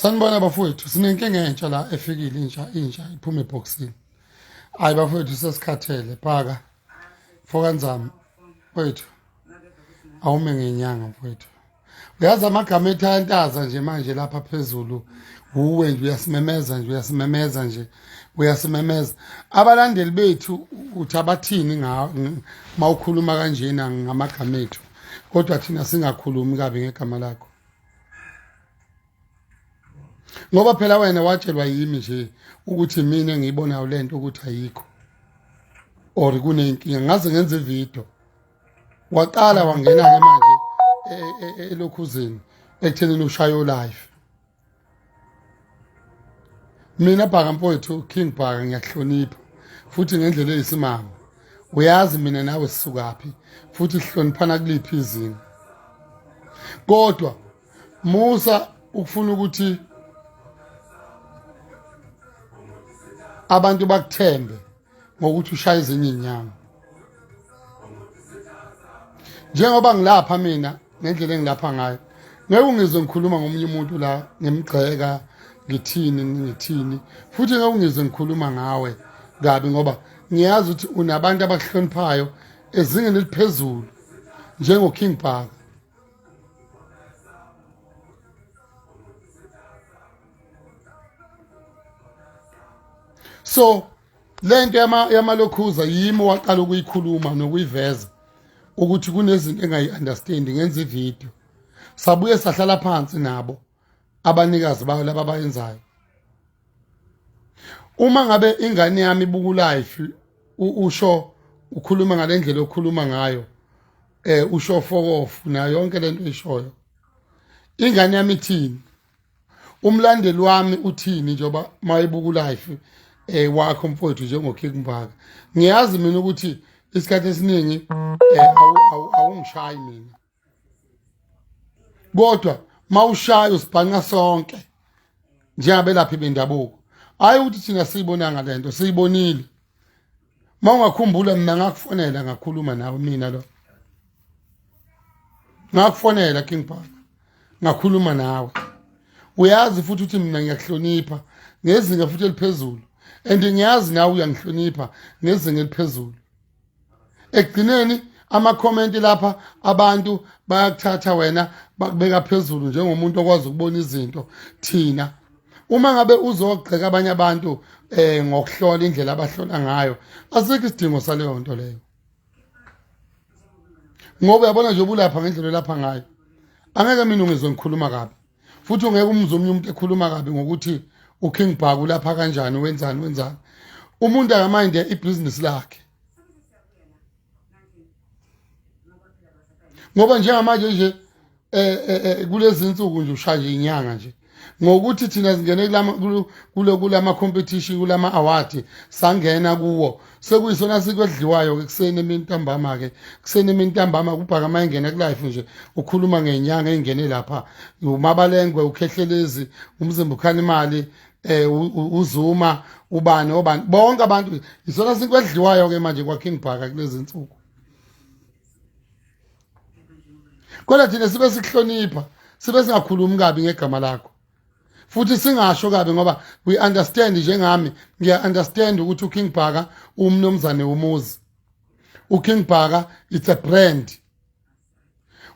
Sanibona bafowethu, sinenkinga entsha la efikile intsha intsha iphuma ebhokisini. Hayi bafowethu sesikhathele phaka. Fokanzama mfowethu. Awume ngenyanga mfowethu. Uyazi amagama ethu ayantaza nje manje lapha phezulu. Uwe nje uyasimemeza nje uyasimemeza nje uyasimemeza. Abalandeli bethu uthi abathini nga mawukhuluma kanjena ngamagama ethu. Kodwa thina singakhulumi kabi ngegama lakho. Ngoba phela wena watshelwa yimi nje ukuthi mina engiyibonayo lento ukuthi ayikho or kunenkinga ngaze ngenze ivideo waqala wangena ke manje e, e, e, elokhuzeni ekuthenini ushayo live mina bhaka mfowethu king bhaka ngiyakuhlonipha futhi ngendlela eyisimanga uyazi mina nawe sisukaphi futhi sihloniphana kuliphi izinga kodwa musa ukufuna ukuthi abantu bakuthembe ngokuthi ushaye ezinye izinyanga njengoba ngilapha mina ngendlela engilapha ngayo ngeke ungizwe ngikhuluma ngomunye umuntu la ngimgxeka ngithini ngithini futhi ngeke ungizwe ngikhuluma ngawe kabi ngoba ngiyazi ukuthi unabantu abakuhloniphayo ezingeni eliphezulu njengo-king bhaka So lento yamalokhuza yimi waqala ukuyikhuluma nokuyiveza ukuthi kunezinto engayi-understand ngenza ividiyo sabuye sahlala phansi nabo abanikazi bayo laba abayenzayo uma ngabe ingane yami ibuka life usho ukhuluma ngalendlela okhuluma ngayo eh usho fokofu nayo yonke lento oyishoyo ingane yami ithini umlandeli wami uthini njengoba mayibuka life eh wakho mfowethu njengoKing Mbaka ngiyazi mina ukuthi isikhathi esiningi eh awungishayi mina kodwa mawushaya usibhanqa sonke njengabelaphi bendabuko hayi ukuthi thina siyibonanga lento siyibonile mawungakhumbula mina ngakufonela ngakhuluma nawe mina lo ngakufonela King Park ngakhuluma nawe uyazi futhi ukuthi mina ngiyakuhlonipha ngezinga futhi eliphezulu and ngiyazi nawe uyangihlonipha ngezinga eliphezulu ekugcineni amakhomenti lapha abantu bayakuthatha wena bakubeka phezulu njengomuntu okwazi ukubona izinto thina uma ngabe uzogxeka abanye abantu eh ngokuhlola indlela abahlola ngayo asikho isidingo saleyo nto leyo ngoba uyabona nje ubulapha ngendlela olapha ngayo angeke mina ungizwe ngikhuluma kabi futhi ungeke umzwe omunye umuntu ekhuluma kabi ngokuthi uKing Bhaka ulapha kanjani wenzani wenzani umuntu akaminde ibhizinisi lakhe ngoba njengamanje nje eh, eh, eh kulezi insuku nje ushaya inyanga nje ngokuthi thina singene kulama kulo kulama competition kulama award sangena kuwo sekuyisona sikwedliwayo ke kuseni emintambama ke kuseni emintambama kubhaka mayengena kulife nje ukhuluma ngenyanga engene lapha umabalengwe ukhehlelezi umzimba ukhana imali eh uzuma ubani obani bonke abantu isona sikwedliwayo ke manje kwa King Bhaka kulezi insuku kodwa thina sibe sikuhlonipha sibe singakhulumi kabi ngegama lakho futhi singasho kabi ngoba we understand njengami ngiya understand ukuthi uKing Bhaka umnumzane womuzi uKing Bhaka it's a brand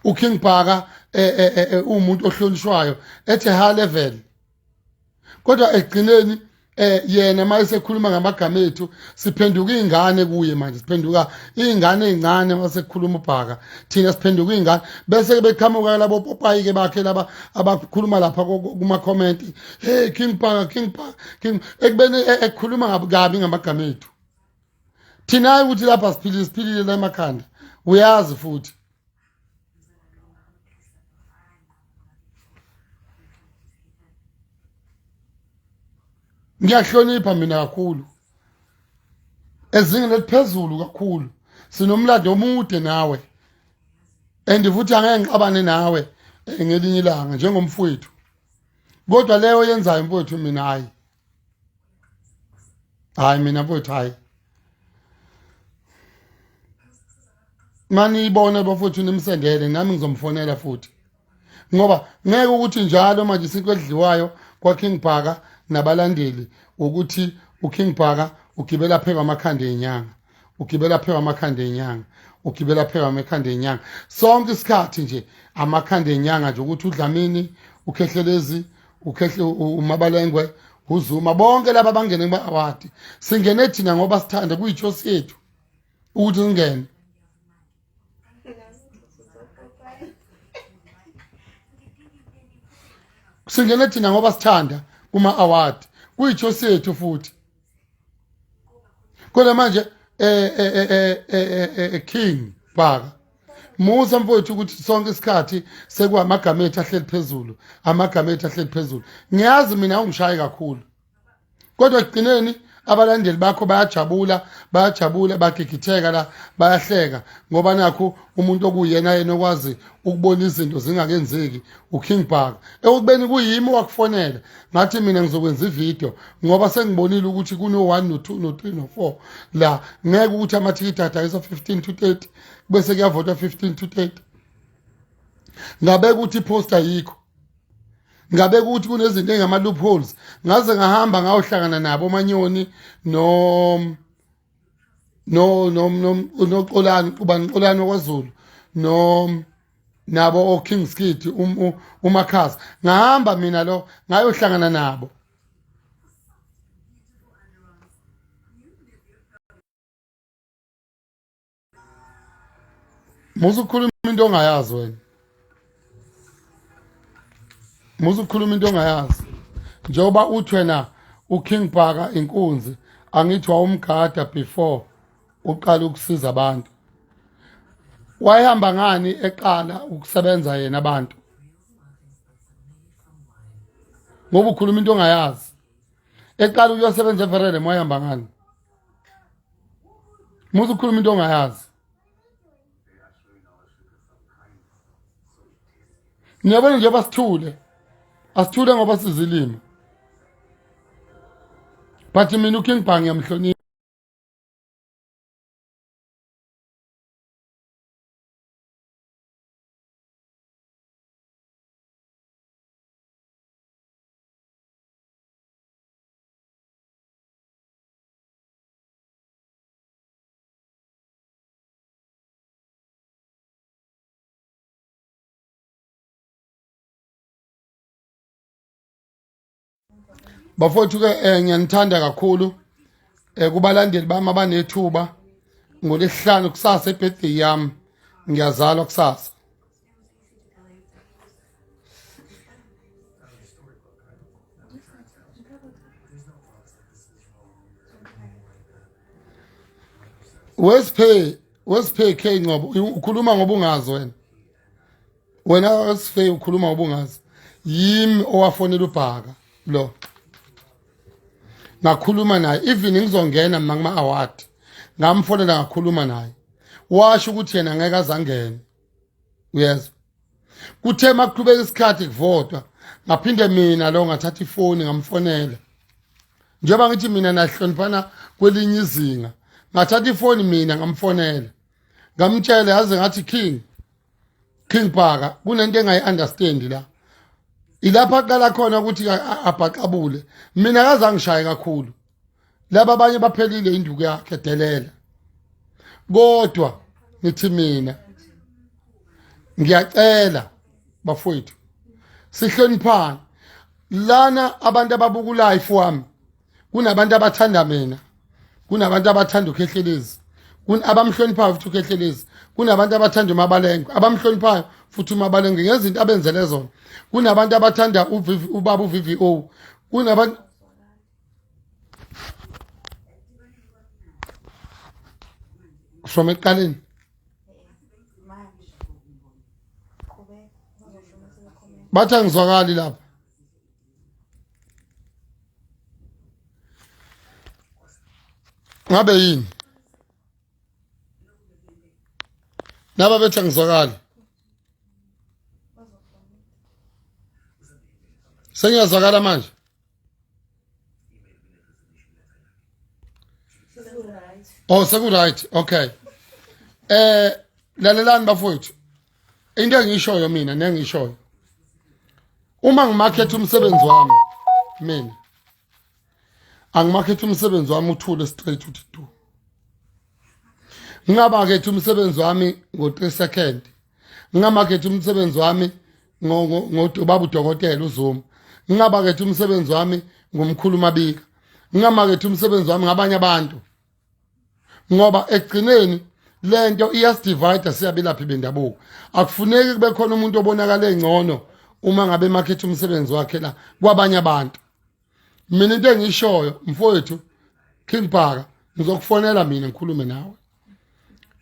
uKing Bhaka eh, eh, eh, umuntu ohlonishwayo at a high level kodwa ekugcineni eh yena mayesekhuluma ngamagama ethu siphenduka izingane kuye manje siphenduka izingane ezincane masekhuluma ubhaka thina siphenduka izingane bese beqhamuka labo popayi ke bakhe laba abakhuluma lapha kuma comment hey king bhaka king bhaka king ekubeni e, ekhuluma kabi ngamagama ethu thina ukuthi lapha siphilile siphilile la emakhanda uyazi futhi ngiyahlonipha mina kakhulu ezingeni eliphezulu kakhulu sinomlando omude nawe and futhi angeke ngixabane nawe eh, ngelinye ilanga njengomfowethu kodwa leyo yenzayo mfowethu mina hayi hayi mina mfowethu hayi maniyibone bafowethu nimsendele nami ngizomfonela futhi ngoba ngeke ukuthi njalo manje isinkwa edliwayo kwaKing Bhaka nabalandeli ukuthi uKing Bhaka ugibela phekwa amakhanda enyanga, ugibela phekwa amakhanda enyanga, ugibela phekwa amakhanda enyanga sonke isikhathi nje, amakhanda enyanga nje, ukuthi uDlamini, uKhehlelezi, ukhehle, uMabalengwe, uZuma, bonke laba bangene kuma award. Singene thina ngoba sithanda, kuyichoice yethu ukuthi singene. Singene thina ngoba sithanda kuma award, kuyichoice yethu futhi. Kodwa manje King Bhaka, musa mfowethu ukuthi sonke isikhathi sekuwamagama ethu ahleli phezulu, amagama ethu ahleli phezulu. Ngiyazi mina ungishaye kakhulu, kodwa ekugcineni abalandeli bakho bayajabula, bayajabula, bagigitheka la, bayahleka ngoba nakho umuntu okuyena yena okwazi ukubona izinto zingakenzeki, uKing Bhaka. Ekubeni kuyimi wakufonela ngathi mina ngizokwenza ivideo ngoba sengibonile ukuthi kuno-1 no-2 no-3 no-4 la, ngeke ukuthi amathikithi adayiswa 15 to 30 bese kuyavotwa 15 to 30. Ngabeka ukuthi iposter yikho, ngabe ukuthi kunezinto engama-loopholes, ngaze ngahamba ngayohlangana nabo oManyoni no no no noXolani, ubani, Xolani wakwaZulu, no nabo oKing Skid, uMakhaza. Ngahamba mina lo ngayohlangana nabo. Musa ukukhuluma into ongayazi wena, musa ukukhuluma into ongayazi. Njengoba uthi wena uKing Bhaka inkunzi, angithi wawumgada before uqala ukusiza abantu? Wayehamba ngani eqala ukusebenza yena abantu? Ngoba ukhuluma into ongayazi. Eqala ukuyosebenza eVerele wayehamba ngani? Musa ukukhuluma into ongayazi. Niyabona nje, basithule, asithule ngoba sizilima, but mina uKing Bhaka ngiyamhlonipha. Bafowethu ke, ngiyanithanda kakhulu. Kubalandeli bami abanethuba, ngolesihlanu kusasa ibirthday yami, ngiyazalwa kusasa. Wesiphe, Wesiphe K Ngcobo, ukhuluma ngoba ungazi wena. Wena Wesiphe ukhuluma ngoba ungazi. Yimi owafonela uBhaka lo, ngakhuluma naye even ngizongena mina kuma award, ngamfonela ngakhuluma naye, washo ukuthi yena ngeke azangene, uyezwa? Kuthe makuqhubeka isikhathi kuvotwa, ngaphinde mina lo ngathatha ifoni ngamfonela, njengoba ngithi mina nahloniphana kwelinye izinga. Ngathatha ifoni mina ngamfonela, ngamtshela, yaze ngathi, King Bhaka, kunento engayi-understand la, ilapho aqala khona ukuthi abhaqabule mina, kaze angishaye kakhulu, laba abanye baphelile induku yakhe delela. Kodwa ngithi mina ngiyacela bafowethu, sihloniphane lana. Abantu ababuka life wami, kunabantu abathanda mina, kunabantu abathanda uKhehlelezi, abamhloniphayo futhi uKhehlelezi, kunabantu abathanda uMabalengwe, abamhloniphayo futhi uMabalengwe ngezinto abenzele zona, kunabantu abathanda ubaba uVVO, kunabantu from ekuqaleni. Bathi angizwakali lapha. Ngabe yini naba bethi angizwakali? Sengiyazwakala manje? Oh, seku-right. Okay, lalelani bafowethu, into engishoyo mina nengishoyo uma ngimakhetha umsebenzi wami. Mina angimakhethe umsebenzi wami uthule straight uthi du. Ngingamakethe umsebenzi wami ngo-3 second. Ngingamakethe umsebenzi wami ngobaba udokotela uZuma. Ngingamakethe umsebenzi wami ngomkhulu Mabika. Ngingamakethe umsebenzi wami ngabanye abantu. Ngoba ekugcineni lento iyasidivide siyabelaphi bendabuko. Akufuneki kube khona umuntu obonakala engcono uma ngabe emakethe umsebenzi wakhe la kwabanye abantu. Mina into engishoyo mfowethu King Bhaka, ngizokufonela mina ngikhulume nawe.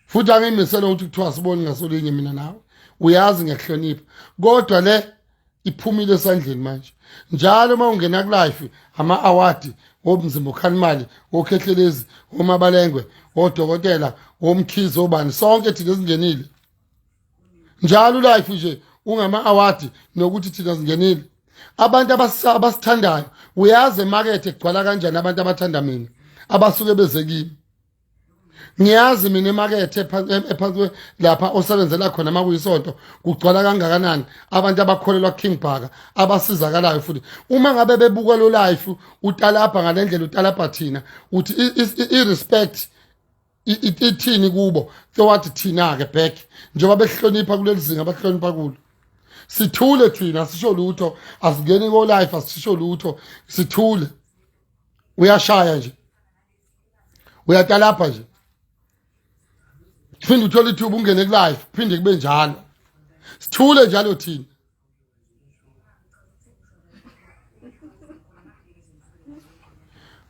Futhi angimisele ukuthi kuthiwa sibone ngasolinye mina nawe. Uyazi ngiyakuhlonipha. Kodwa le iphumile esandleni manje. Njalo uma ungena ku life ama award womzimba ukhala imali, wokhehlelezi, womabalengwe, wodokotela, womkhize, obani, sonke thina singenile. Njalo life nje ungama award nokuthi thina singenile. Abantu abasithandayo uyazi emakethe kugcwala kanjani abantu abathanda mina abasuke beze kimi. Ngiyazi mina emakethe ephansi lapha osebenzela khona makuyisonto kugcwala kangakanani abantu abakholelwa King Bhaka abasizakalayo. Futhi uma ngabe bebuka lo life utalapha ngalendlela utalapha thina uthi i-respect ithini kubo towards thina ke back njengoba behlonipha kuleli zinga abahlonipha kulo. Sithule thina asisho lutho, asingeni ko life asisho lutho, sithule. Uyashaya nje, uyatalapha nje, phinde uthole ithuba ungene ku life, phinde kube njalo, sithule njalo thina.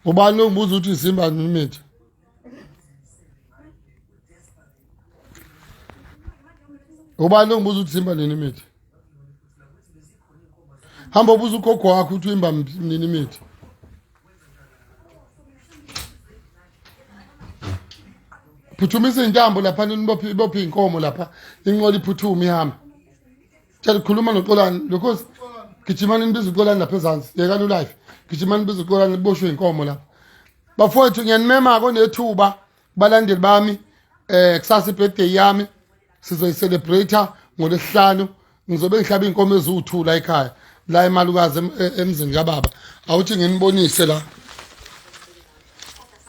Ubani ongibuza ukuthi isimba imithi? Ubani ongibuza ukuthi simba nini imithi? Hamba ubuza ugogo wakho ukuthi uyimba nini imithi. Phuthumisa intambo lapha nibophe ibophe inkomo lapha inqola iphuthume ihambe. Tshela khuluma noXolani lokho gijimani nibiza uXolani lapha ezansi yekani ulife gijimani nibiza uXolani kuboshwe inkomo lapha. Bafowethu ngiyanimema konethuba kubalandeli bami kusasa ibirthday yami sizoyicelebrate ngolesihlanu. Ngizobe ngihlaba inkomo eziwu2 la ekhaya la emalukazi emzini kababa. Awuthi nginibonise la,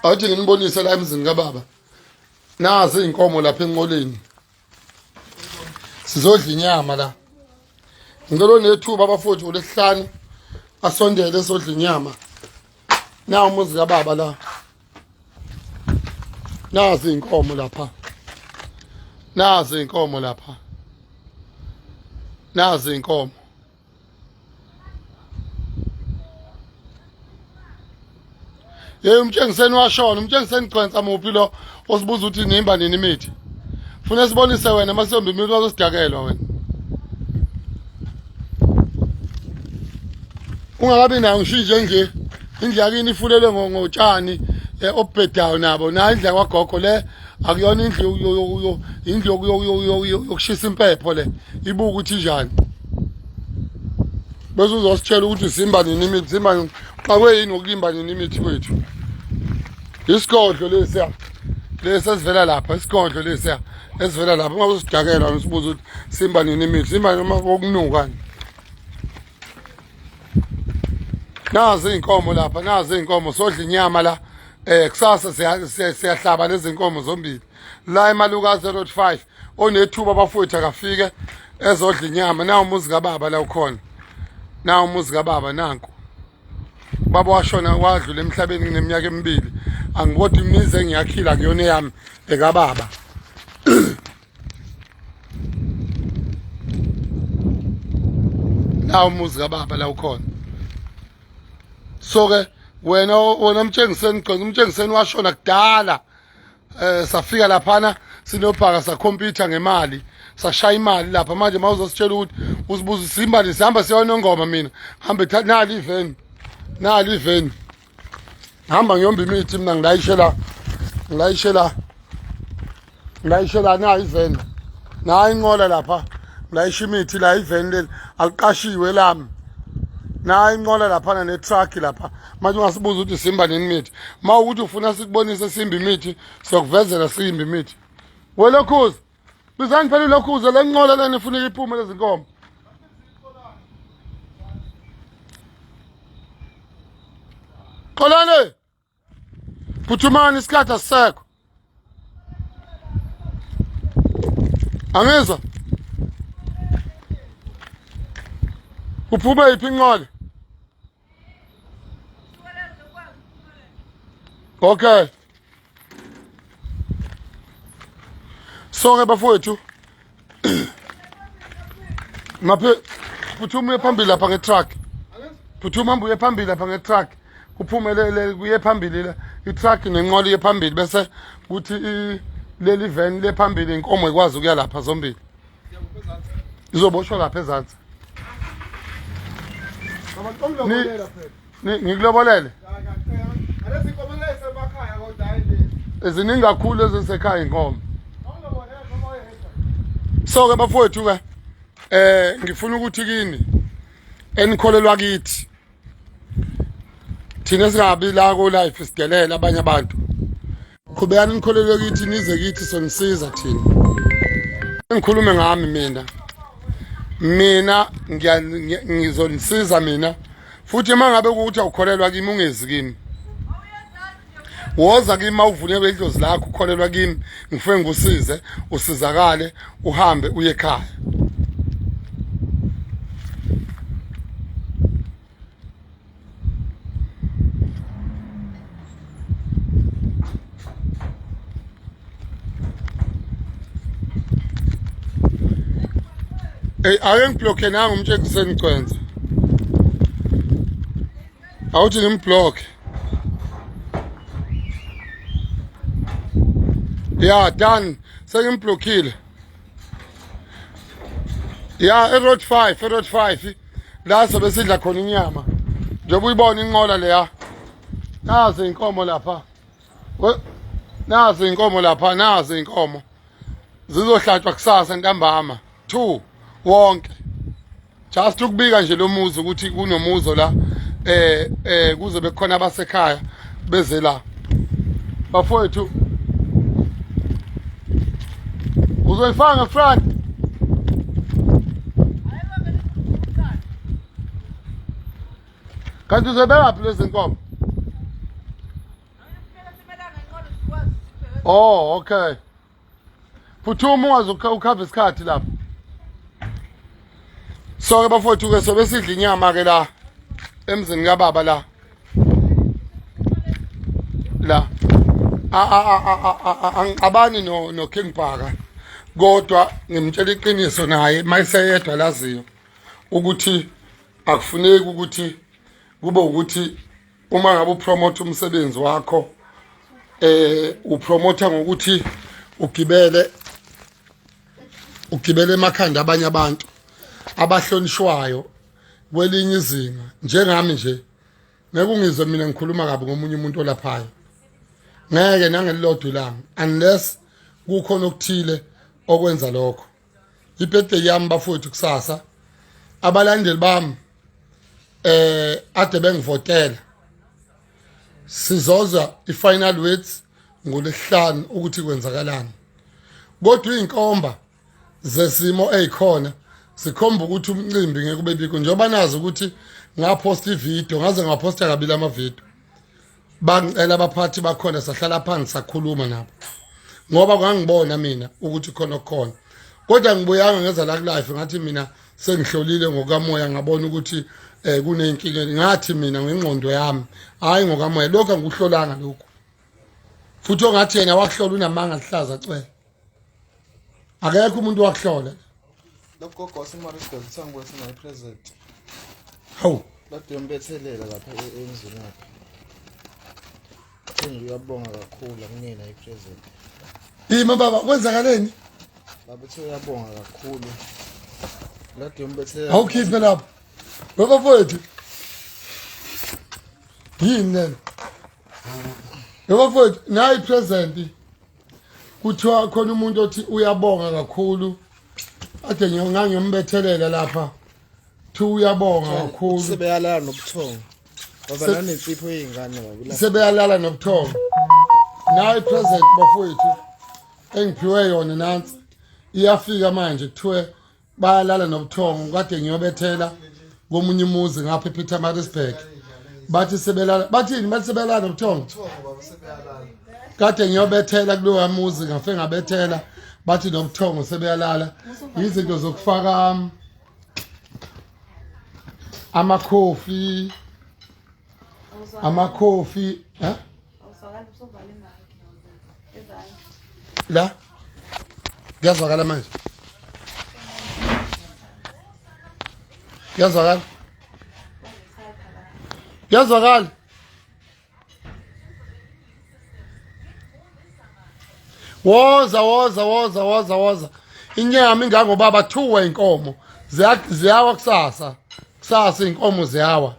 awuthi nginibonise la emzini kababa. Nazi inkomo lapha enqoleni, sizodla inyama la. Ngicela onethuba abafowethu ngolesihlanu asondele sodla inyama. Nawu umuzi kababa la, nazi inkomo lapha, nazi inkomo lapha, nazi inkomo. Hey umtshengiseni washona, umtshengiseni gcwensa muphi lo osibuza ukuthi nimba nini imithi? Funa sibonise wena masiyomba imithi wazosidakelwa wena. Ungakabi nayo ngisho nje nje indlu yakini ifulelwe ngotshani obhedayo nabo nayo indlu yakwagogo le akuyona indlu, indlu yokushisa impepho le, ibuka ukuthi injani bese uzositshela ukuthi simba nini imithi, simba nini, xakwe yini ngokulimba nini imithi kwethu. Isigodlo lesiya lesi esivela lapha, isigodlo lesiya esivela lapha, ungabe usidakelwa usibuza ukuthi simba nini imithi, simba noma kokunuka. Nazi iy'nkomo lapha, nazi iy'nkomo, sodla inyama la. Kusasa siyahlaba lezi nkomo zombili la emalukazi road 5. Onethuba abafowethu akafike ezodla inyama. Nawu umuzi kababa la ukhona, nawu umuzi kababa nanku. Baba washona wadlula emhlabeni ngineminyaka emibili, angikodwa imizi engiyakhila akuyona eyami, ekababa. Nawu umuzi kababa la ukhona. So ke wena umtshengiseni gcwele, umtshengiseni washona kudala. Safika laphana sinobhaka sakhompyutha ngemali, sashaya imali lapha. Manje mawuzositshela ukuthi usibuza simba sihamba siyonongoma, mina hambe nali iveni, nali iveni, hamba ngiyomba imithi mina, ngilayishela, ngilayishela, ngilayishela nayo iveni, nayo inqola lapha, ngilayisha imithi la. Iveni leli aliqashiwe lami, nayo inqola laphana ne-truck lapha. Manje ungasibuza ukuthi simba nini imithi? Ma ukuthi ufuna sikubonise simba imithi, siyokuvezela simba imithi. Welokhuza bizani phela ilokhuza le nqola lena ifuneka iphume lezi nkomo. Xolani. Phuthumani isikhathi asisekho. Angizwa. Kuphume yiphi inqola? Okay. So ke bafowethu ngaphe phuthuma uye phambili lapha ngetruck. Phuthuma hamba uye phambili lapha ngetruck. Kuphume le kuye phambili la itruck nenqola iye phambili bese kuthi leli van le phambili inkomo ikwazi ukuya lapha zombili. Izoboshwa lapha ezansi. Ngikulobolele. Eziningi kakhulu ezisekhaya inkomo. So ke bafowethu ke ngifuna ukuthi kini enikholelwa kithi thina singabi la ko life sidelela abanye abantu qhubekani nikholelwe kithi nize kithi sonisiza thina ngikhulume ngami mina mina ngizonisiza mina futhi uma ngabe ukuthi awukholelwa kimi ungezi kimi woza kimi mawuvunyelwe idlozi lakho ukholelwa kimi ngifike ngikusize usizakale uhambe uye ekhaya Ey ake ngiblocke nangu umtshengiseni Cwenza. Awuthi ngimblock. Yeah, done. Sengimblockile. Yeah, eRoad 5, eRoad 5. La sobe sidla khona inyama. Njengoba uyibona inqola leya. Nazi inkomo lapha. Nazi inkomo lapha, nazi inkomo. Zizohlatshwa kusasa ntambama 2 wonke. Just ukubika nje lo muzi ukuthi kunomuzo la kuze bekukhona abasekhaya beze la bafowethu uzoyifaka ngefront kanti uzobeka phi lezi nkomo? Oh, okay. Phuthuma ungaze ukhave isikhathi lapho. So ke bafowethu ke sobe sidla inyama ke la emzini kababa la. La. Angixabani no no King Bhaka. Kodwa ngimtshela iqiniso naye mayiseyedwa laziyo ukuthi akufuneki ukuthi kube ukuthi uma ngabe upromote umsebenzi wakho upromotha ngokuthi ugibele ugibele emakhanda abanye abantu abahlonishwayo kwelinye izinga njengami nje ngeke ungizwe mina ngikhuluma kabi ngomunye umuntu olaphayo ngeke nangelilodwa ilanga unless kukhona okuthile okwenza lokho. Ibirthday yami bafowethu kusasa abalandeli bami ade bengivotela sizoza i-final words ngolesihlanu ukuthi kwenzakalani kodwa iy'nkomba zesimo ey'khona zikhomba ukuthi umcimbi ngeke ube bikho njengoba nazi ukuthi ngaphosta ividiyo ngaze ngaphosta kabili amavidiyo bangicela abaphathi bakhona sahlala phansi sakhuluma nabo ngoba kwangibona mina ukuthi khona okukhona kodwa ngibuyanga ngeza la kulife ngathi mina sengihlolile ngokamoya ngabona ukuthi kuneyinkinga ngathi mina ngengqondo yami hayi ngokamoya lokho angikuhlolanga lokho futhi ongathi yena wakuhlola unamanga lihlaza cwele akekho umuntu wakuhlola. Logogo waseMaritzburg kuthiwa ngikwethe naye present. Hawu. Kade uyombethelela lapha emzini wakhe. Uthe nje uyabonga kakhulu akunina ipresent. Yima baba kwenzakaleni? Baba uthe uyabonga kakhulu. Kade uyombethelela. Awukhiphe lapho. Baba mfowethu. Yini lena? Baba mfowethu nayi present. Kuthiwa khona umuntu othi uyabonga kakhulu. Ade ngangiyombethelela lapha. Thi uyabonga kakhulu. Sebeyalala nobuthongo. Baba nanensipho yey'ngane baba. Sebeyalala nobuthongo. Nayi present bafowethu engiphiwe yona nansi. Iyafika manje kuthiwe bayalala nobuthongo kade ngiyobethela komunye umuzi ngapha ePietermaritzburg. Bathi sebelala, bathini? Bathi sebelala ubuthongo. Kade ngiyobethela kulowa muzi, ngafe ngabethela, bathi nobuthongo sebeyalala. Izinto zokufaka amakhofi, amakhofi, eh? La kuyazwakala manje, kuyazwakala, kuyazwakala. Woza, woza, woza, woza, woza. Inyama ingangobaba thuwe inkomo ziyawa kusasa, kusasa inkomo ziyawa.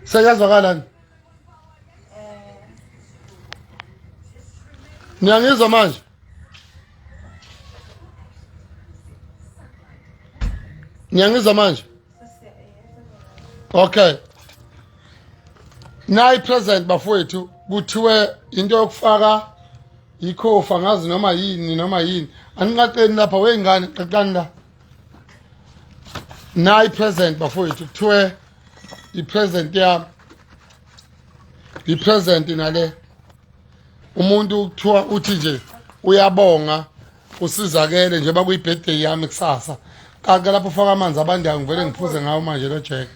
Sekuyazwakala? Niyangizwa manje? Niyangizwa manje? Okay. Nayi present bafowethu, kuthiwe into yokufaka ikhofa, ngazi noma yini noma yini. Aninqaqeni lapha wey'ngane, qaqani la. Nayi present bafowethu, kuthiwe i-present yami, i-present nale. Umuntu kuthiwa uthi nje uyabonga, usizakele njengoba kuyi-birthday yami kusasa. Kanti lapho ufaka amanzi abandayo, ngivele ngiphuze ngawo manje lo Jack.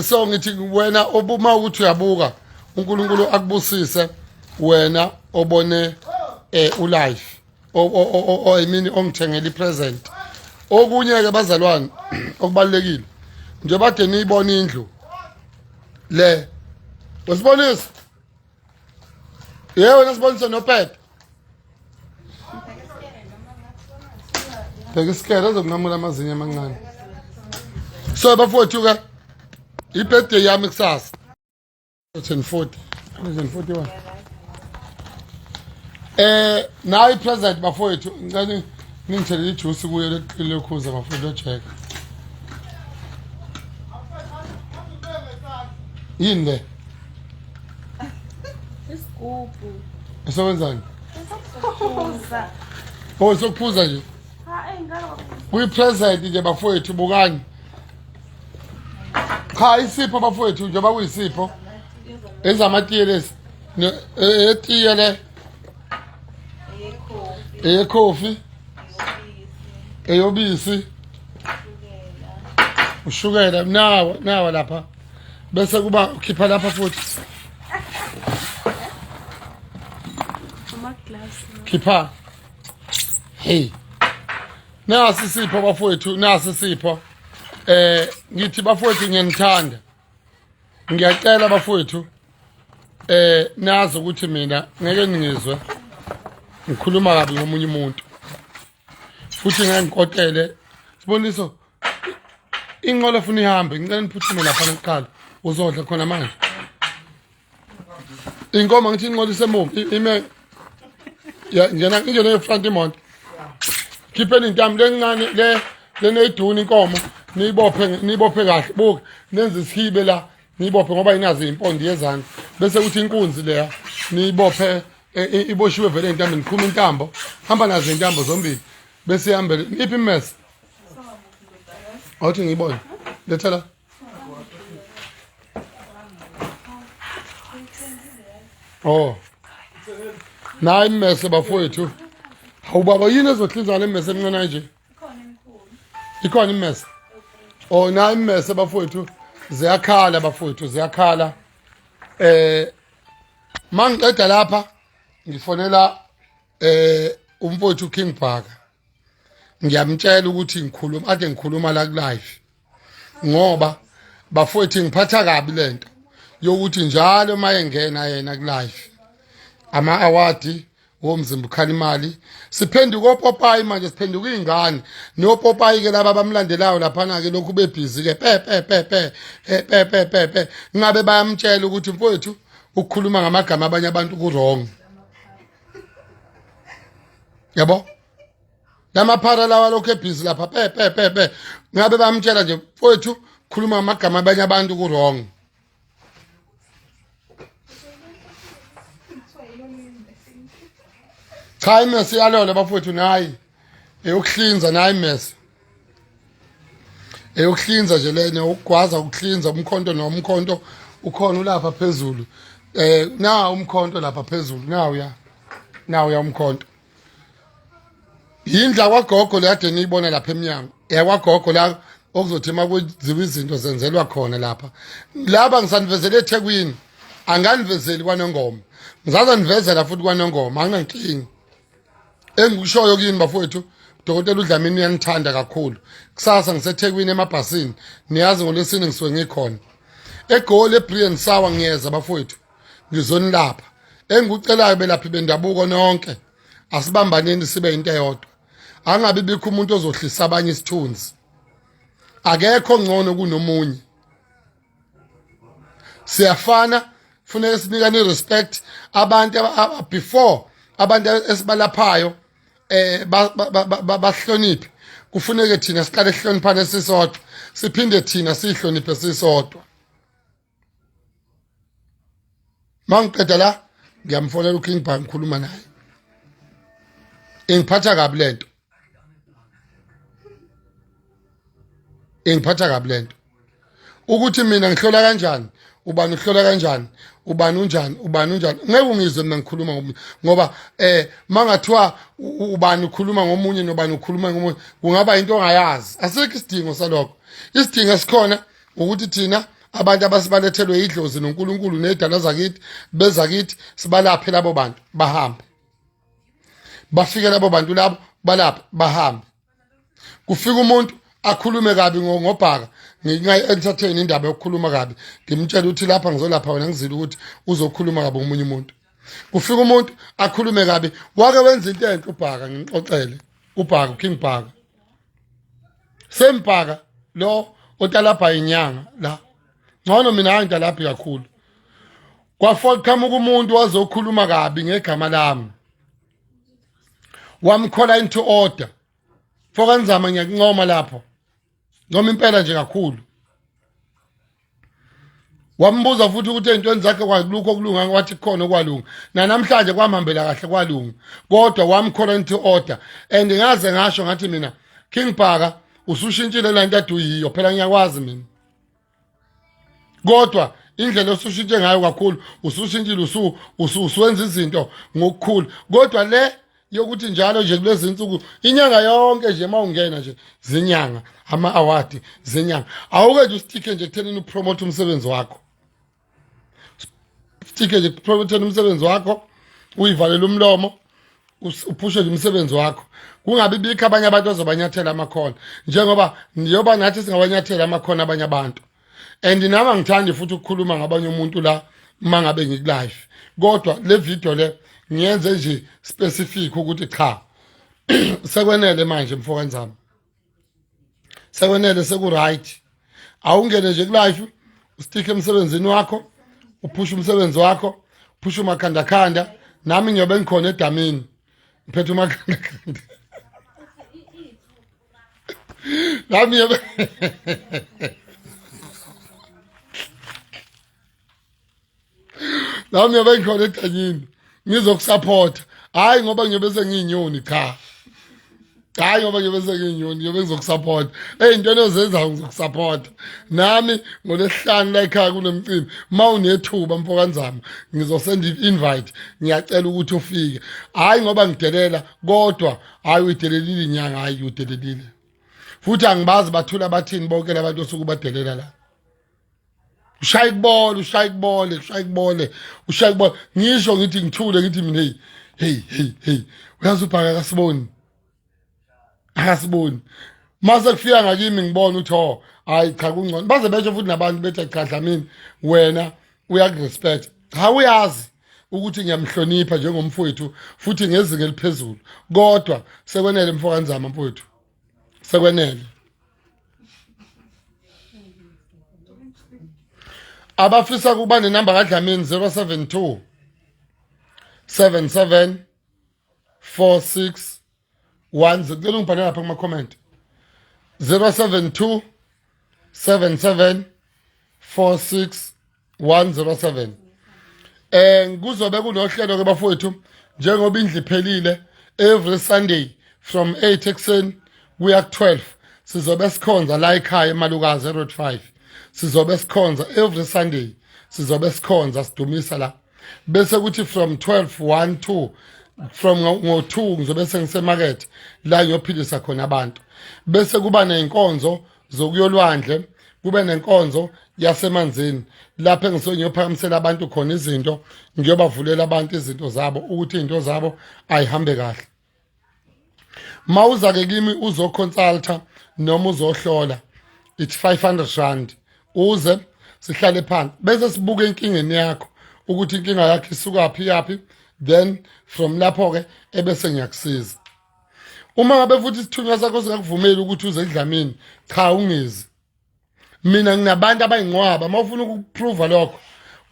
So ngithi wena obuma ukuthi uyabuka, uNkulunkulu akubusise wena obone ulife o I mean ongithengela ipresent. Okunye ke bazalwane okubalekile, njengoba de niyibona indlu le, usibonisa yebo, nasibonisa noPete. Bheka isikele ezokunqamula amazinyo amancane. So bafowethu ke, i-birthday yami kusasa 140 141. Nayi present bafowethu, ngicela ningithelele ijuice kuyo leqile lokhuza bafowethu loJack. Yini le? Isigubhu. Esebenzani? Esokuphuza. Oh, sokuphuza nje. Ha, eh ngalo. Kuyi-present nje bafowethu, bukani. Cha, isipho bafowethu, njengoba kuyisipho ezamatiye lezi, etiye le, eyekhofi, eyobisi, ushukela nawo, nawo lapha, bese kuba ukhipha lapha futhi. Ama-glass. Khipha. Hey, nasi isipho bafowethu, nasi isipho. Ngithi bafowethu ngiyanithanda, ngiyacela bafowethu, nazi ukuthi mina ngeke ngizwe ngikhuluma kabi ngomunye umuntu, futhi ngeke ngikotele. Siboniso, inqola funa ihambe, ngicela niphuthume lapha nokuqala uzodla khona manje inkomo. Ngithi inqola isemuva, ime ya ngena ingene front imoto. Khipheni intambo lencane le leneyiduni inkomo, niyibophe, niyibophe kahle. Buka, nenze isihibe la, niyibophe ngoba inazo impondo yezandla, bese kuthi inkunzi leya niyibophe, iboshiwe vele intambo, niqhuma intambo, hamba nazo intambo zombili, bese ihambele. Iphi imese? Awuthi ngiyibone, letha la. Oh, nayi imese bafowethu. Hawu baba, yini ezohlinza le mese emncane nje? Ikhona imese. Oh, nayi imese bafowethu, ziyakhala bafowethu, ziyakhala. Mangiqeda lapha ngifonela umfowethu King Bhaka, ngiyamtshela ukuthi ngikhuluma, ade ngikhuluma la ku live, ngoba bafowethu ngiphatha kabi lento yokuthi njalo mayengena yena ku live, ama award womzimba ukhala imali. Siphenduka opopayi manje, siphenduka izingane nopopayi ke laba abamlandelayo laphana ke, lokhu bebhizi ke pe pe pe pe pe pe pe pe. Ngabe bayamtshela ukuthi mfowethu, ukukhuluma ngamagama abanye abantu ku wrong, yabo? Lamaphara lawa lokhu ebhizi lapha pe pe pe pe, ngabe bayamtshela nje, mfowethu, khuluma ngamagama abanye abantu ku wrong. Cha, imesi iyalola bafowethu, nayi eyokuhlinza, nayi imesi. Eyokuhlinza nje lena ukugwaza ukuhlinza umkhonto nomkhonto ukhona ulapha phezulu. Na umkhonto lapha phezulu nawu ya. Nawu ya umkhonto. Yindla kwagogo le kade niyibona lapha emnyango. Eyakwagogo la okuzothi uma kwenziwa izinto zenzelwa khona lapha. Laba ngisanivezele eThekwini. Anganivezeli kwaNongoma. Ngizaza nivezela futhi kwaNongoma anginankinga. Engikushoyo kini bafowethu Dokotela uDlamini uyanithanda kakhulu. Kusasa ngiseThekwini emabhasini. Niyazi ngolwesine ngisuke ngikhona. EGoli eBrian Sawa ngiyeza bafowethu. Ngizonilapha. Engikucelayo belaphi bendabuko nonke. Asibambaneni sibe into eyodwa. Angabi bikho umuntu ozohlisa abanye isithunzi. Akekho ngcono kunomunye. Siyafana funeka sinikane respect abantu before abantu esibalaphayo bahloniphe kufuneke thina siqale sihloniphane sisodwa siphinde thina sihloniphe sisodwa. Mangiqeda la ngiyamfonela uKing Bhaka ngikhuluma naye. Ingiphatha kabi lento. Ingiphatha kabi lento. Ukuthi mina ngihlola kanjani, ubani uhlola kanjani, ubani unjani, ubani unjani. Ngeke ungizwe mina ngikhuluma ngoba mangathiwa ubani ukhuluma ngomunye nobani ukhuluma ngomunye kungaba into ongayazi. Asikho isidingo salokho. Isidingo esikhona ukuthi thina abantu abasibalethelwe idlozi noNkulunkulu nedala zakithi bezakithi sibalaphe labo bantu bahambe. Bafike labo bantu labo balaphe bahambe. Kufika umuntu akhulume kabi ngoBhaka ngingayi-entertain indaba yokukhuluma kabi ngimtshela ukuthi lapha ngizolapha wena ngizile ukuthi uzokhuluma kabi ngomunye umuntu. Kufika umuntu akhulume kabi wake wenza into enhle uBhaka ngimxoxele uBhaka uKing Bhaka. Sembhaka lo otalapha inyanga la. Ngcono mina angitalaphi kakhulu. Kwafoqhamuka umuntu wazokhuluma kabi ngegama lami. Wamkhola into order. Fokanzama ngiyakuncoma lapho. Ncoma impela nje kakhulu. Wambuza futhi ukuthi ey'ntweni zakhe kwalukho okulunga wathi kukhona okwalunga. Nanamhlanje kwamhambela kahle kwalunga. Kodwa wamkhola into order. And ngaze ngasho ngathi mina King Bhaka usushintshile la nto ade uyiyo phela ngiyakwazi mina. Kodwa indlela osushintshe ngayo kakhulu usushintshile usuwenza izinto ngokukhulu. Kodwa le yokuthi njalo nje kulezi insuku inyanga yonke nje mawungena nje zinyanga ama award zinyanga awuke nje usticke nje ekuthenini upromote umsebenzi wakho. Sticke nje promote umsebenzi wakho uyivalele umlomo uphushe nje umsebenzi wakho kungabi bikho abanye abantu ozobanyathela amakhona njengoba njengoba nathi singabanyathela amakhona abanye abantu. And nami angithandi futhi ukukhuluma ngabanye umuntu la uma ngabe ngikulive kodwa le video le ngiyenze nje specific ukuthi cha sekwenele manje mfokanzama sekwenele seku right awungene nje kulive usticke emsebenzini wakho uphushe umsebenzi wakho uphushe umakhandakhanda nami ngiyobe ngikhona edamini ngiphethe umakhandakhanda nami ngiyobe nami ngiyobe ngikhona edanyini ngizokusupport hayi ngoba ngiyobe sengiyinyoni cha hayi ngoba ngiyobe sengiyinyoni ngiyobe ngizokusupport ey'ntweni ozenzayo ngizokusupport nami ngolwesihlanu la ekhaya kunomcimbi uma unethuba mfokanzama ngizosenda i-invite ngiyacela ukuthi ufike hhayi ngoba ngidelela kodwa hhayi uyidelelile inyanga hhayi uyidelelile futhi angibazi bathula bathini bonke labantu osuke ubadelela la ushaya kubole ushaya kubole ushaya kubole ushaya kubole ngisho ngithi ngithule ngithi mina hey hey hey hey uyazi uBhaka akasiboni akasiboni mase kufika ngakimi ngibona ukuthi oh hayi cha kungcono baze besho futhi nabantu bethi cha Dlamini wena uyakurespect cha uyazi ukuthi ngiyamhlonipha njengomfowethu futhi ngezinga eliphezulu kodwa sekwenele mfokanzama mfowethu sekwenele abafisa ukuba nenamba kaDlamini 072 77 46 1 ngicela ungibhalele lapha kuma comment 072 77 46 107 kuzobe kunohlelo ke bafowethu njengoba indlu iphelile every Sunday from 8 ekuseni kuya ku 12. Sizobe sikhonza la ekhaya eMalukazi eRoad 5. Sizobe sikhonza every Sunday. Sizobe sikhonza sidumisa la. Bese kuthi from 12 1 2 from ngo-2 ngizobe sengisemakethe la ngiyophilisa khona abantu. Bese kuba nezinkonzo zokuyolwandle, kube nenkonzo yasemanzini lapho engisuke ngiyophakamisela abantu khona izinto, ngiyobavulela abantu izinto zabo ukuthi izinto zabo ayihambe kahle. Mawuza ke kimi uzoconsulta noma uzohlola, it's 500 rand. Uze sihlale phansi bese sibuke inkingeni yakho ukuthi inkinga yakho isukaphi yaphi, then from lapho ke ebese ngiyakusiza. Uma ngabe futhi isithunywa sakho singakuvumeli ukuthi uze eDlamini, cha, ungezi. Mina nginabantu abayinqwaba. Uma ufuna ukuprova lokho,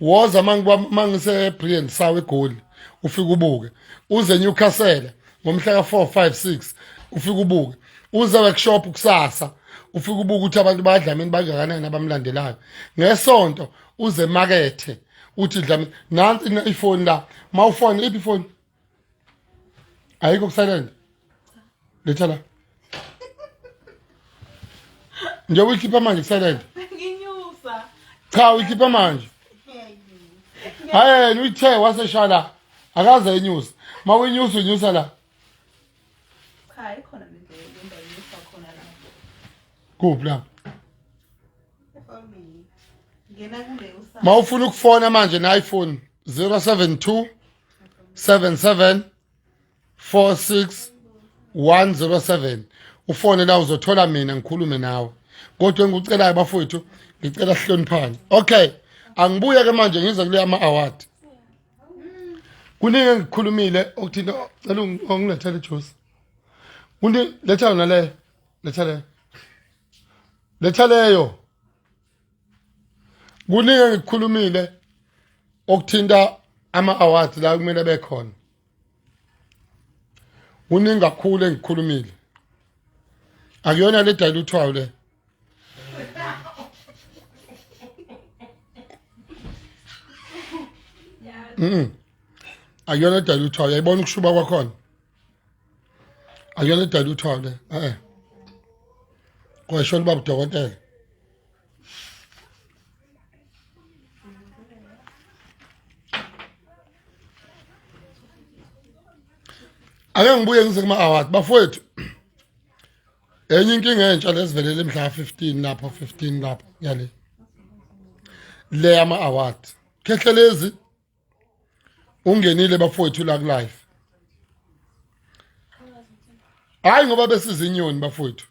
woza mangise Brian Sawe eGoli, ufike ubuke. Uze Newcastle ngomhla ka 4 5 6, ufike ubuke. Uze workshop kusasa, ufike ubuke ukuthi abantu baDlamini bangakanani abamlandelayo. Ngesonto uze emakethe, uthi Dlamini nansi ifoni la. Mawufona, iphi ifoni? Ayikho kusilent. Letha la. Njengoba uyikhipha manje kusilent. Nginyusa. Cha, uyikhipha manje. Hayi, uyithe wasesha la. Akaze enyusa. Mawuyinyusa unyusa la. Cha, ikhona lendlela lendawo inyusa khona la. Kuphi la? Efonini. Ngena kule usa. Mawufuna ukufona manje na iPhone 072 77 46 107, ufone la, uzothola mina ngikhulume nawe. Kodwa engikucelayo bafowethu, ngicela sihloniphane. Okay, angibuye ke manje ngize kule ama award. Kuningi engikukhulumile okuthinta, cela ungilethele ijuice. Kuningi, letha yona leyo, letha leyo, letha leyo. Kuningi engikukhulumile okuthinta ama-awards la kumele bekhona. Kuningi kakhulu engikukhulumile. Akuyona le diluthwayo le. Akuyona diluthwayo, uyayibona ukushuba kwakhona. Akuyona diluthwayo le. Eh. Kwashona ubaba udokotela. Ake ngibuye ngize kuma award bafowethu. Enye inkinga entsha lesivelele mhla 15 lapho, 15 lapho yale le ama award. Khehlelezi ungenile bafowethu la ku live. Hayi, ngoba besizinyoni bafowethu.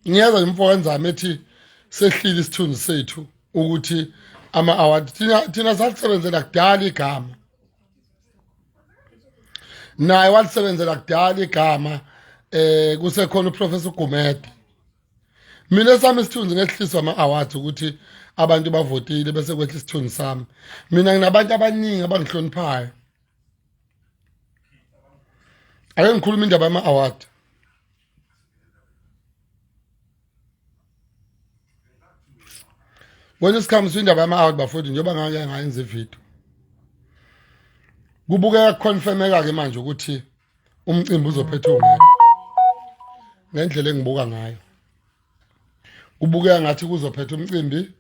Ngiyeza imfo kenzama ethi sehlile isithunzi sethu ukuthi ama award, thina salisebenzela kudala igama, naye walisebenzela kudala igama, kusekhona uProfessor Gumede. Mina sami isithunzi ngehliswa ama awards ukuthi abantu bavotile bese kwehla isithunzi sami. Mina nginabantu abaningi abangihloniphayo. Ake ngikhuluma indaba yama award. Wena isikhamu indaba yama award bafowethu, njengoba ngake ngayenza ivideo, kubukeka kuconfirmeka ke manje ukuthi umcimbi uzophetha ungekho. Ngendlela engibuka ngayo, kubukeka ngathi kuzophetha umcimbi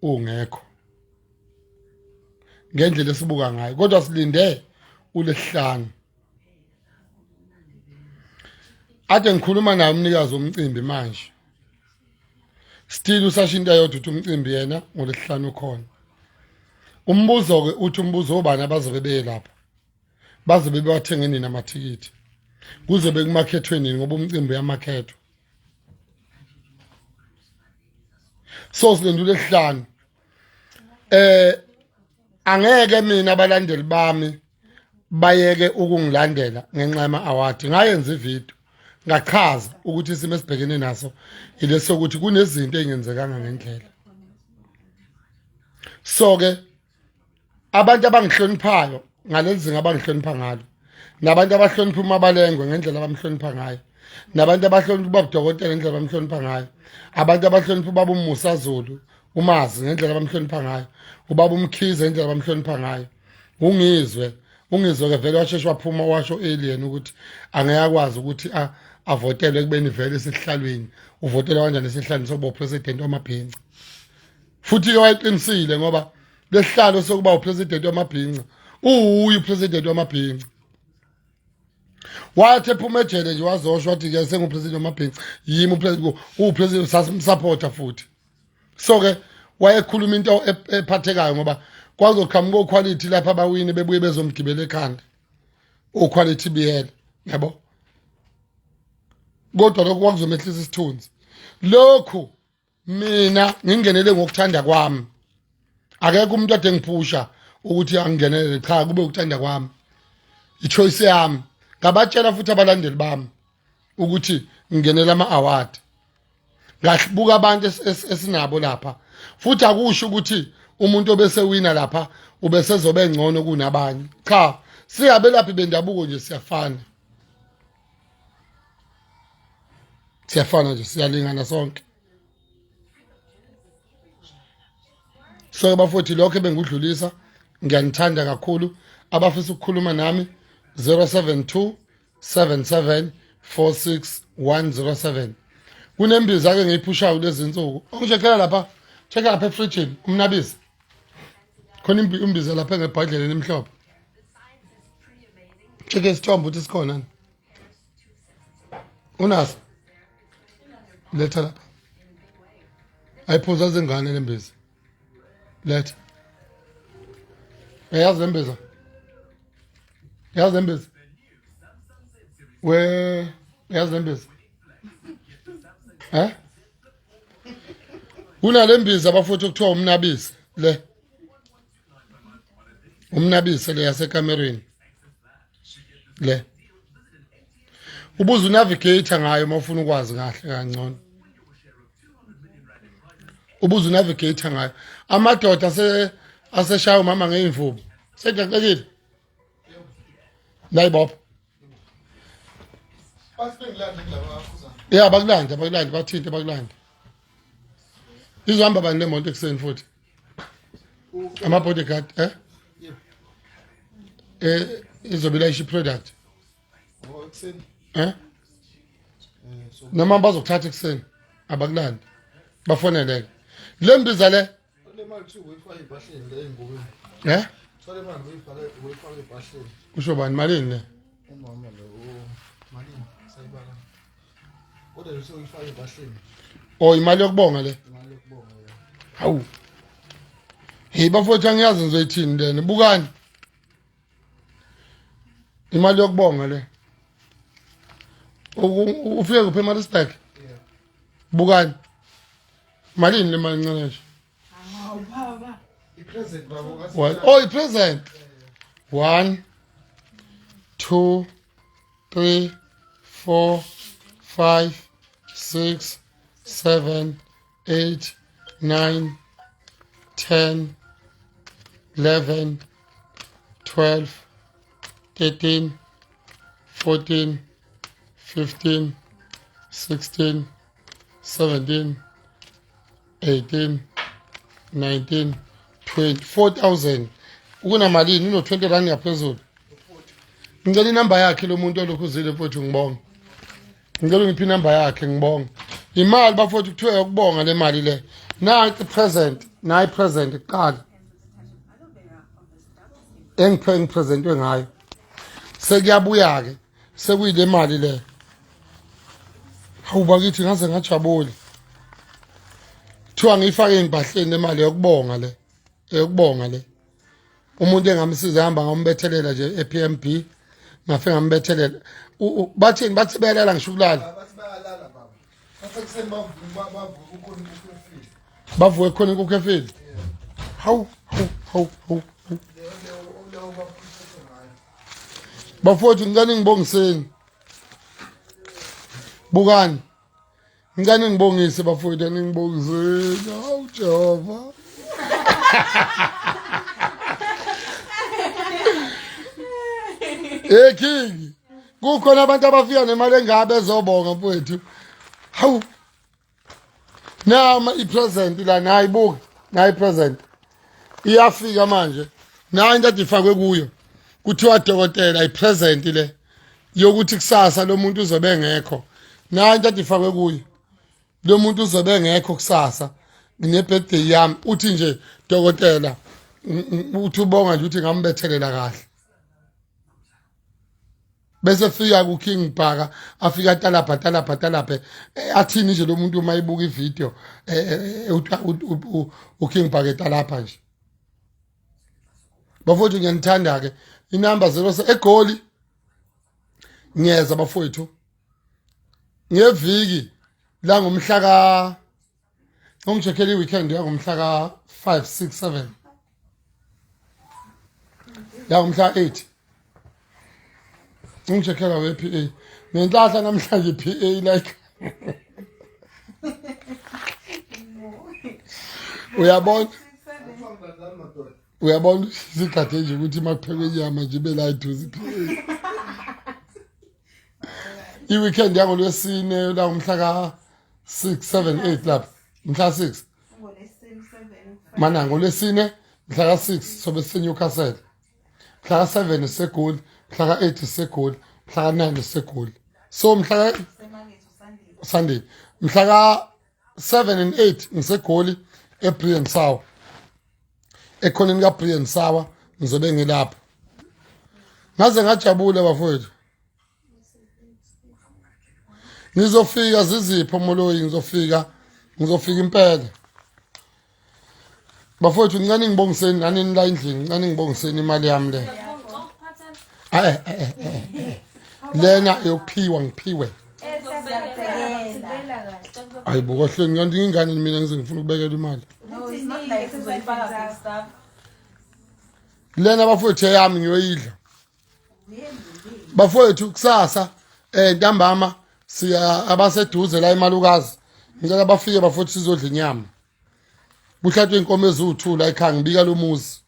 ungekho ngendlela esibuka ngayo, kodwa silinde ulesihlanu. Ade ngikhuluma naye umnikazi womcimbi manje, still usasho into eyodwa, ukuthi umcimbi yena ngolesihlanu ukhona. Umbuzo-ke uthi, umbuzo obani abazobe beye lapha, bazobe bewathenge nini amathikithi, kuzobe kumakhethwe nini, ngoba umcimbi uyamakhethwa. So silinde ulesihlanu. Angeke mina abalandeli bami bayeke ukungilandela ngenxa yama-award. Ngayenza ividiyo ngachaza ukuthi isimo esibhekene naso ilesokuthi kunezinto ey'ngenzekanga ngendlela. So-ke abantu abangihloniphayo ngaleli zinga abangihlonipha ngalo, nabantu abahlonipha uMabalengwe ngendlela abamhlonipha ngayo, nabantu abahlonipha ubaba udokotela ngendlela abamhlonipha ngayo, abantu abahlonipha ubaba uMusa Zulu umazi ngendlela abamhlonipha ngayo, ubaba uMkhize ngendlela abamhlonipha ngayo, ungizwe ungizwe ke vele washeshe waphuma washo alien ukuthi angeke akwazi ukuthi avotelwe ekubeni vele esihlalweni uvotelwa kanjani esihlalweni sokuba upresident wamabhinca futhi-ke wayeqinisile ngoba lesihlalo sokuba upresident wamabhinca uwuye upresident wamabhinca wathi ephuma ejele nje wazoshwa wathi ke sengupresident wamabhinca yimi upresident uwupresident sasimsupporta futhi so ke wayekhuluma into ephathekayo ngoba kwazoqhamuka oquality lapha abawini bebuye bezomgibela ekhanda oquality biyela yabo kodwa lokho kwakuzomehlisa isithunzi lokhu mina ngingenele ngokuthanda kwami akekho umuntu ade ngiphusha ukuthi angingenele cha kube ukuthanda kwami ichoice yami ngabatshela futhi abalandeli bami ukuthi ngingenela ama-award ngabuka abantu esinabo lapha futhi akusho ukuthi umuntu obesewina lapha ubesezobe ngcono kunabanye cha siyabelaphi bendabuko nje siyafana siyafana nje siyalingana sonke so bafowethu lokho ebengikudlulisa ngiyanithanda kakhulu abafisa ukukhuluma nami 072 77 46 107 kunembiza ke ngiyiphushayo kulezi nsuku ongishekhela lapha check lapha efrijini umnabisi khona imbiza lapha ngebhodlela elimhlophe check isithombe ukuthi sikhona unaso letha lapha ayiphuza zingane lembiza letha uyazi lembiza yazi lembiza we yazi lembiza eh kunale mbiza bafuthu kuthiwa umnabisi le umnabisi le yasekamerweni le ubuza unavigator ngayo uma ufuna ukwazi kahle kangcono ubuza unavigator ngayo amadoda ase aseshaya umama ngeyimvubu sejaqekile layibopha ya bakulanda bakulanda bathinte bakulanda izohamba bani le moto ekuseni futhi ama-bodyguard eh eh izobe ilayisha i-product eh noma bazokuthatha ekuseni abakulandi bafoneleke le mbiza le Le mali kuthiwa uyifake empahleni le ey'ngubeni. Eh? Kuthiwa le mali uyifake uyifake empahleni. Kusho bani malini le? Umama lo malini sayibala. Kodwa nje usuyifake empahleni. Oh imali yokubonga le. Imali yokubonga ya. Hawu. Hey bafowethu angiyazi ngizoyithini lena. Bukani. Imali yokubonga le. Ufike kuphi eMaritzburg? Yeah. Bukani. Malini le mali ncane nje? Hawu baba. I-present baba ungathi One. Oh, i-present. 1 2 3 4 5 6 7 8 9 10 11 12 13 14 15 16 17 18 19 20 4000 ukunamalini uno-20 rand ngaphezulu ngicela inamba yakhe lo muntu olokhu uzile mfowethu ngibonga ngicela ungiphe inamba yakhe ngibonga imali bafowethu kuthiwa yokubonga le mali le nansi i-present nayi i-present kuqala engiphe ngipresentwe ngayo sekuyabuya-ke sekuyile mali le hawu bakithi ngaze ngajabula kuthiwa ngiyifake ey'mpahleni le mali yokubonga le eyokubonga le umuntu engamsiza hamba ngambethelela nje e-PMB ngafe ngambethelela bathini bathi bayalala ngisho ukulala bathi bayalala baba basekuseni bavuka bavuka ukhona inkukhu efile bavuke khona inkukhu efile hawu hawu hawu hawu leyo baphuthethe ngayo bafowethu ngicela ningibongiseni bukani ngicela ningibongise bafowethu ningibongiseni hawu jehova hey king kukhona abantu abafika nemali engabe ezobonga mfowethu hawu nama i-present la nayi buka nayi i-present iyafika manje nayi into adifakwe kuyo kuthiwa dokotela i-present le yokuthi kusasa lo muntu uzobe engekho Nayo into adifakwe kuyo. Lo muntu uzobe engekho kusasa ngine-birthday yami uthi nje dokotela uthi ubonga nje uthi ngambethelela kahle bese fika ku King Bhaka afika talapha talapha talaphe eh, athini nje lo muntu uma ibuka ivideo eh, eh, u King Bhaka etalapha nje bafowethu ngiyanithanda ke inamba 0 egoli ngiyeza bafowethu ngeviki la ngomhla ka ongitshekhela i-weekend yangomhla ka-5 6 7 yangomhla 8 ungitshekhela we-p a nenhlahla namhlanje i-p a like uyabona uyabona sigade nje ukuthi uma kuphekwe inyama nje ibe la eduze i-p a i-weekend yangolwesine la ngomhla ka-6 7 8 lapha mhla 6 mana ngolwesine mhla ka-6 sobe sisenewcastle mhla ka-7 sisegoli mhla ka-8 sisegoli mhla ka-9 sisegoli so mhla ka sunday mhla ka-7 and 8 ngisegoli ebrian sour ekhoneni kaBrian Sawa ngizobe ngilapho ngaze ngajabula bafowethu ngizofika zizipho moloyi ngizofika ngizofika impela bafowethu ngincane ngibongiseni nani nila endlini ngincane ngibongiseni imali yami le eh eh eh, eh lena yokuphiwa ngiphiwe hayi bokohleni kanti ngingane mina ngize ngifuna ukubekela imali lena bafowethu eyami ngiyoyidla bafowethu kusasa eh ntambama siya abaseduze la emalukazi ngicela bafike bafowethu sizodla inyama kuhlatshwe inkomo eziwu-2 la ekhaya ngibika lo muzi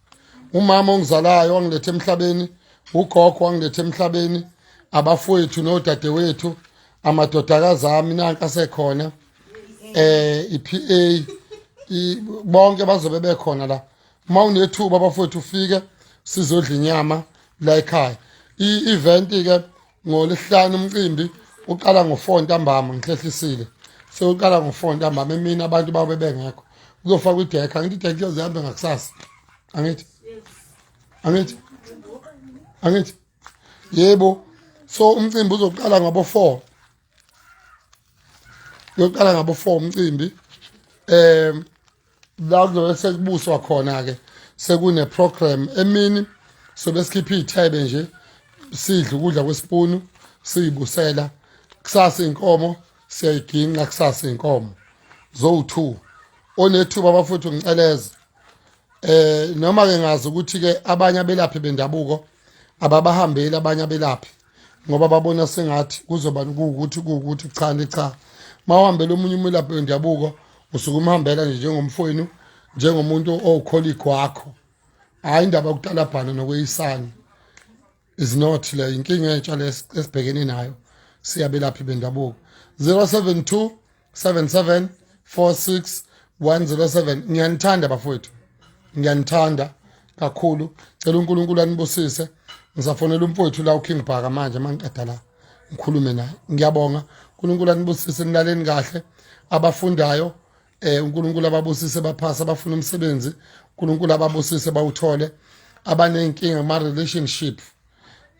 umama ongizalayo wangiletha emhlabeni ugogo wangiletha emhlabeni abafowethu nodadewethu amadodakazi ami nanka asekhona eh iPA bonke bazobe bekhona la uma unethuba bafowethu ufike sizodla inyama la ekhaya i-event ke ngolesihlanu umcimbi uqala ngo-4 ntambama ngihlehlisile sewuqala ngo-4 ntambama emini abantu babe bengekho kuzofakwa idekha angithi idekha iyoze ihambe ngakusasa angithi angithi angithi yebo so umcimbi uzoqala ngabo-4 uyoqala ngabo-4 umcimbi um la kuzobe sekubuswa khona-ke sekune-program emini sobe sikhiphe iy'thebe nje sidla ukudla kwesipunu siyibusela kusasa inkomo siyayiginqa kusasa inkomo zowu-two onethuba bafuthu ngiceleze eh noma ke ngazi ukuthi ke abanye abelaphi bendabuko ababahambeli abanye abelaphi ngoba babona sengathi kuzoba kuwukuthi kuwukuthi cha ni cha mawuhambela omunye umelaphi wendabuko usuke umhambela nje njengomfowenu njengomuntu owucolleague wakho hhayi indaba yokutalabhana nokweyisana is not le inkinga entsha le esibhekene nayo siyabelaphi bendabuko 072 77 46 107 ngiyanithanda bafowethu ngiyanithanda kakhulu cela uNkulunkulu anibusise ngisafonela umfowethu la uKing Bhaka manje mangiqeda la ngikhulume naye ngiyabonga uNkulunkulu anibusise nilaleni kahle abafundayo eh uNkulunkulu ababusise baphasa abafuna umsebenzi uNkulunkulu ababusise bawuthole abanenkinga kuma relationship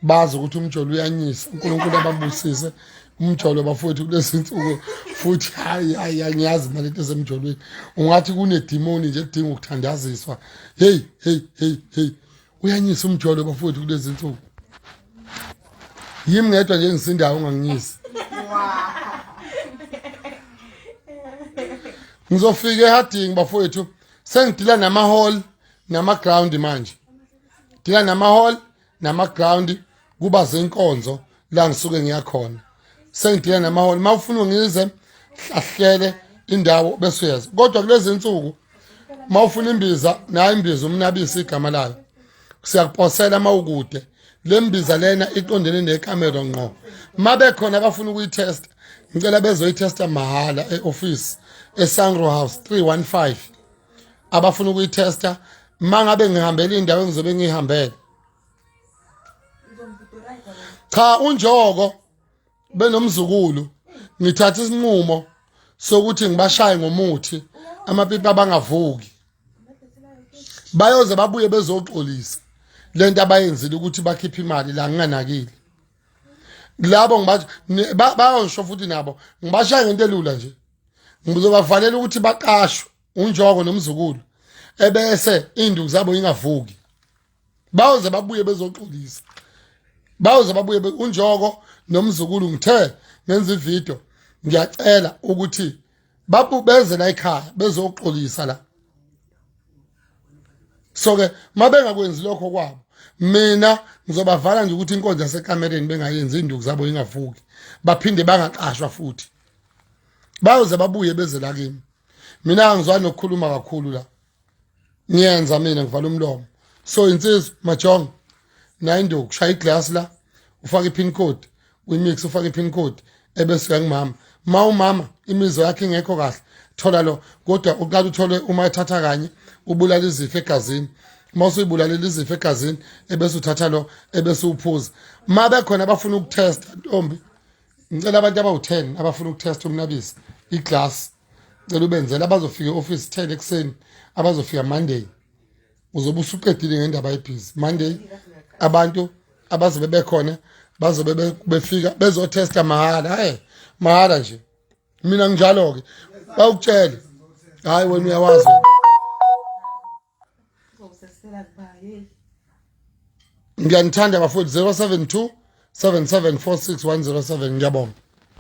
bazi ukuthi umjolo uyanyisa uNkulunkulu ababusise umjolo bafowethu kulezi nsuku futhi hayi hayi angiyazi mina lento esemjolweni ungathi kunedimoni nje edinga ukuthandaziswa hey hey hey hey uyanyisa umjolo bafowethu kulezi nsuku yimi ngedwa nje ngisindayo unganginyisi ngizofika eharding bafowethu sengidila nama-hall nama-ground manje dila nama-hall nama-ground kuba zinkonzo la ngisuke ngiyakhona sengidila nama-hall uma ufuna ngize ahlele indawo bese uyeza kodwa kulezi nsuku uma ufuna imbiza nayo imbiza umnabisi igama layo siyakuposela uma ukude le mbiza lena iqondene nekamera ngqo uma bekhona abafuna ukuyithesta ngicela bezoyithesta mahhala e-office esangro house 315 abafuna ukuyithesta uma ngabe ngihambela indawo engizobe ngiyihambele cha unjoko benomzukulu Ngithatha isinqumo sokuthi ngibashaye ngomuthi amapipi abangavuki. Bayoze babuye bezoxolisa lento abayenzile ukuthi bakhiphe imali la nginganakile. Labo ngibathi bayosho futhi nabo ngibashaye ngento elula nje. Ngizobavalela ukuthi baqashwe unjoko nomzukulu ebese induku zabo ingavuki. Bayoze babuye bezoxolisa. Bayoze babuye unjoko nomzukulu ngithe ngenza ivideo ngiyacela ukuthi beze la ekhaya bezoxolisa la. So ke mabengakwenzi lokho kwabo mina ngizobavala nje ukuthi inkonzo yasekamereni bengayenzi induku zabo ingavuki baphinde bangaqashwa futhi. Bayoze babuye beze la kimi. Mina angizwani nokukhuluma kakhulu la. Ngiyenza mina ngivala umlomo. So insizwa majongo nayo induku shaya iglass la ufake ipin code uyimix ufake ipin code ebese uyangimama ma umama imizwa yakhe ingekho kahle thola lo kodwa uqala uthole uma ethatha kanye ubulala izifo egazini uma usuyibulalela izifo egazini ebese uthatha lo ebese uphuza ma bekhona abafuna ukutesta ntombi ngicela abantu abawu-10 abafuna ukutesta umnabisi iglass cela ubenzela abazofika e-office 10 ekuseni abazofika Monday uzobe usuqedile ngendaba yebhizi Monday abantu abazobe bekhona bazobe befika bezotesta mahhala hey mahhala nje mina nginjalo ke bawukutshele hayi wena uyawazi wena ngiyanithanda bafowethu 072 7746107 ngiyabonga.